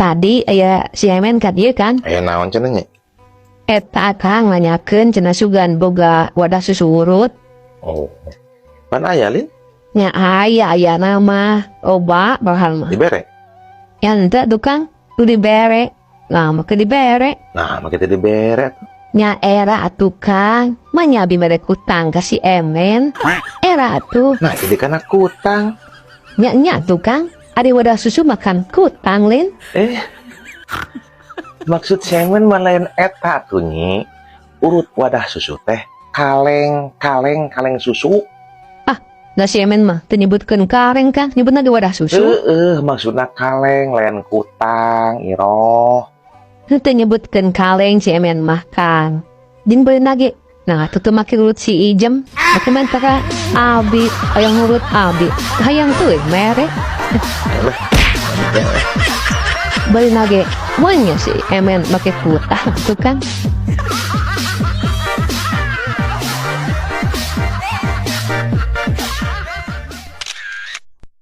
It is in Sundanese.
Tadi aya si Emen ka dieu kan? Aya naon cenah nya? Eta Kang nanyakeun cenah sugan boga wadah susu urut. Oh. Pan aya lin? Nya aya aya nama oba bahan mah. Dibere. Ya henteu tuh Kang, tu dibere. Nah, make dibere. Nah, make teu dibere. Nya era atuh Kang, manya abi mere kutang ka si Emen. Era atuh. Nah, jadi kana kutang. Nya nya tuh Kang, ari wadah susu makan kutang lin. Eh. Maksud si Emen mah lain eta tuh nyi. Urut wadah susu teh kaleng kaleng kaleng susu. Nah si Emen mah teu nyebutkeun kaleng Kang, nyebutna ge wadah susu. Heeh, maksudna kaleng lain kutang, Iroh. Henteu nyebutkeun kaleng si Emen mah Kang. Jeung beunang ge. Nah, tuh teu make urut si Ijem, make menta ka abi, hayang urut abi. Hayang tuh mere. Ayolah. Beunang ge, mun nya si Emen make kutang tuh kan.